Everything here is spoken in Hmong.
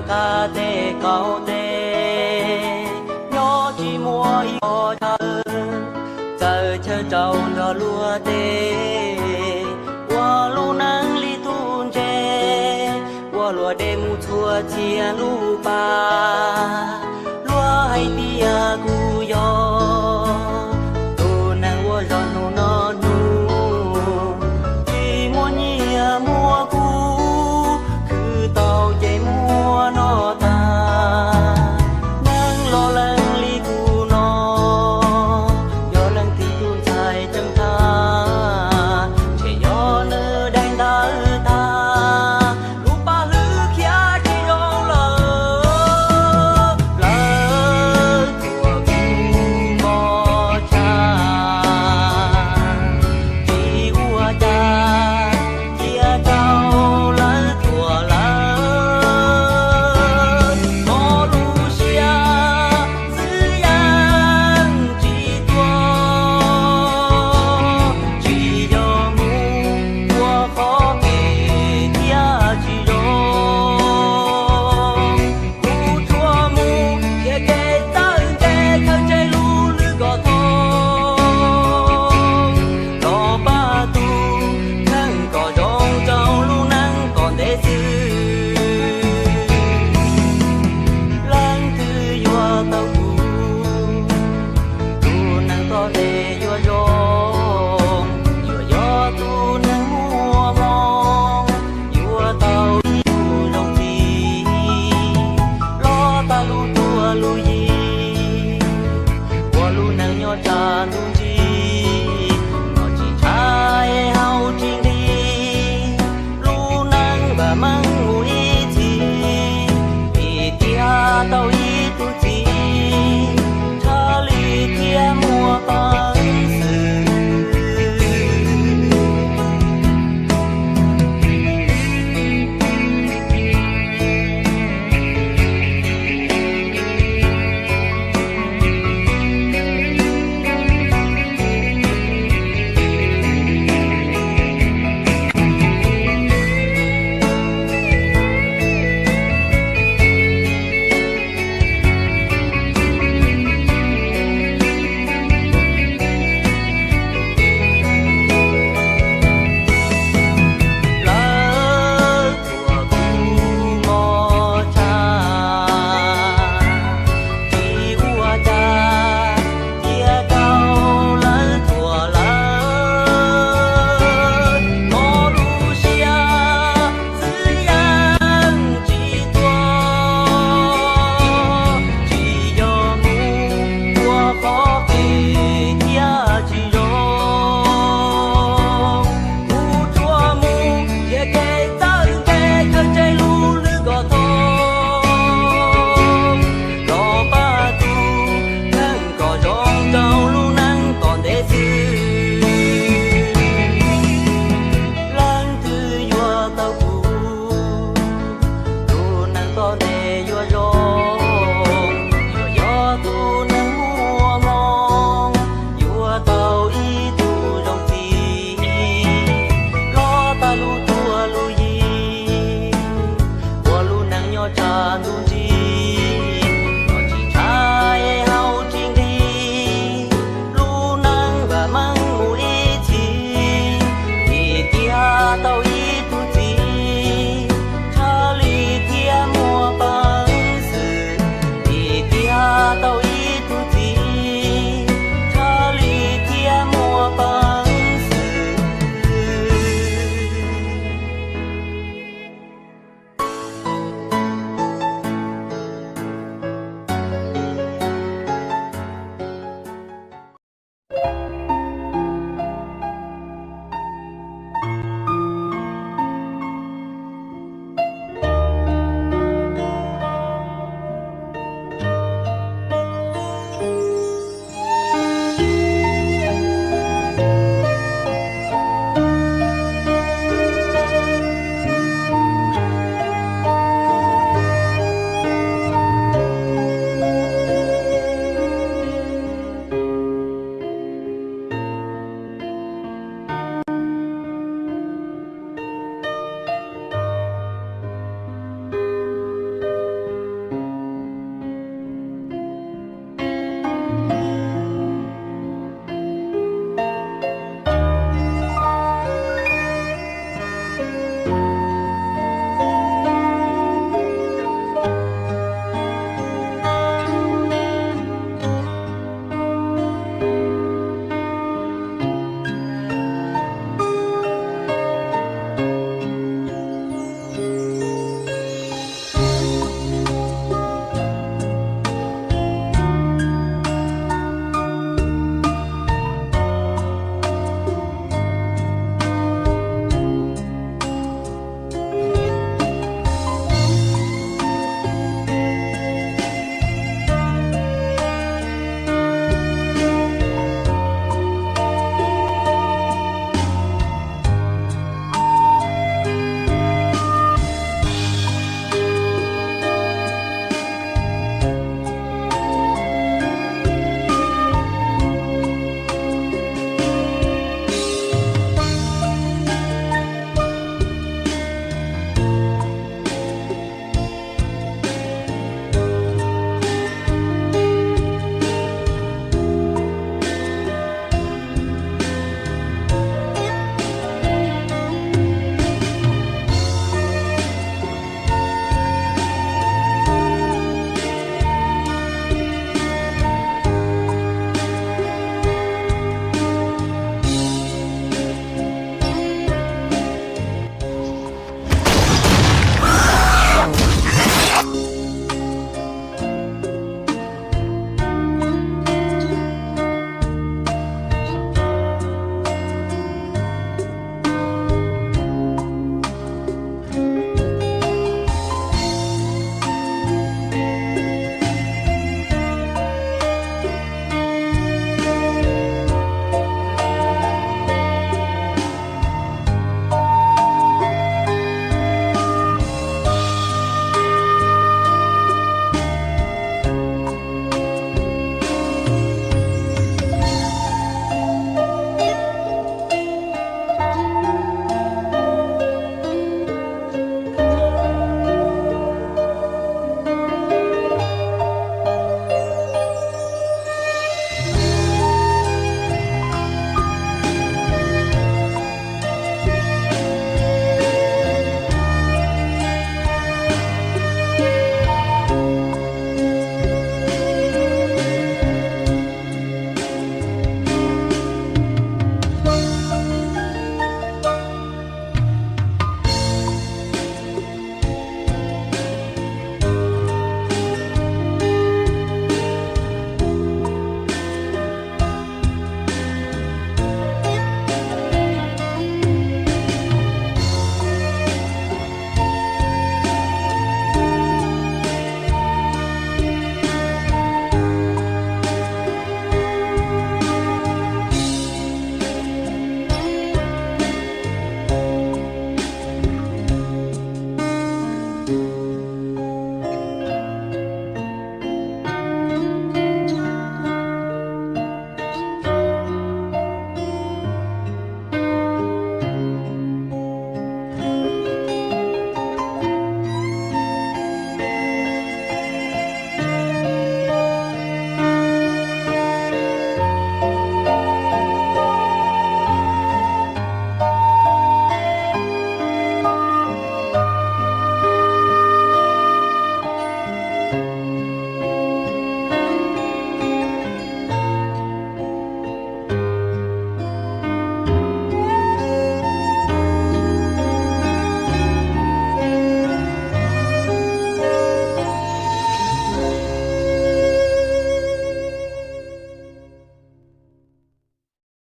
Qab teb qaum teb nyob tsis muaj ib qho chaw, txawm chaw rau nrog luag teb, ua lub neej li tus ntses, ua luag deb mus txhua txhia lub pas. Luag hais tias kuv yog tus neeg ua zog hnub no hnub, tsis muaj nyiaj muaj kub, khwv tau ces muab noj tag. Neeg los leej li kuv no, yog leej twg tus ntxhais tseem tag, ntshe yog nws daim ntawv tag, lub paj hlwb khiav tsis zoo lawm. Lawv tuaj kuv mos tshaj, tsis ua cas, cia rau lawv tuaj lawm. Mos lub siab xwb yeej tsis tuaj, tsis yog mus ua qhov kev thiab tsis zoo. Kuv tsuas mus qhia kev txawj ntse, txawj ntse lub lwm kom thoob, los pab tus kheej kom zoo rau lub neej tom ntej xwb. Leej twg yuav tau kuv, tus neeg tom ntej yuav zoo, yuav yog tus neeg muaj hmoo, yuav tau ib tug zoo txiv, los tag lub cuab lub yig, ua lub neej nyob tshav ntuj ntsig, noj tsis ntshai haus tsis nqhis, lub neej vam meej mus ib txhis, vim tias tau ib tug txiv, tshaj li thiab muaj peev xwm. Lawv tuaj kuv mos tshaj, tsis ua cas, cia rau lawv tuaj lawm. Mos lub siab xwb yeej tsis tuaj, tsis yog mus ua qhov kev thiab tsis zoo. Kuv tsuas mus qhia kev txawj ntse, txawj ntse lub lwm kom thoob, los pab tus kheej kom zoo rau lub neej tom ntej xwb. Leej twg yuav tau kuv, tus neeg tom ntej yuav zoo, yuav yog tus neeg muaj hmoo, yuav tau ib tug zoo txiv, los tag lub cuab lub yig, ua lub neej nyob tshav ntuj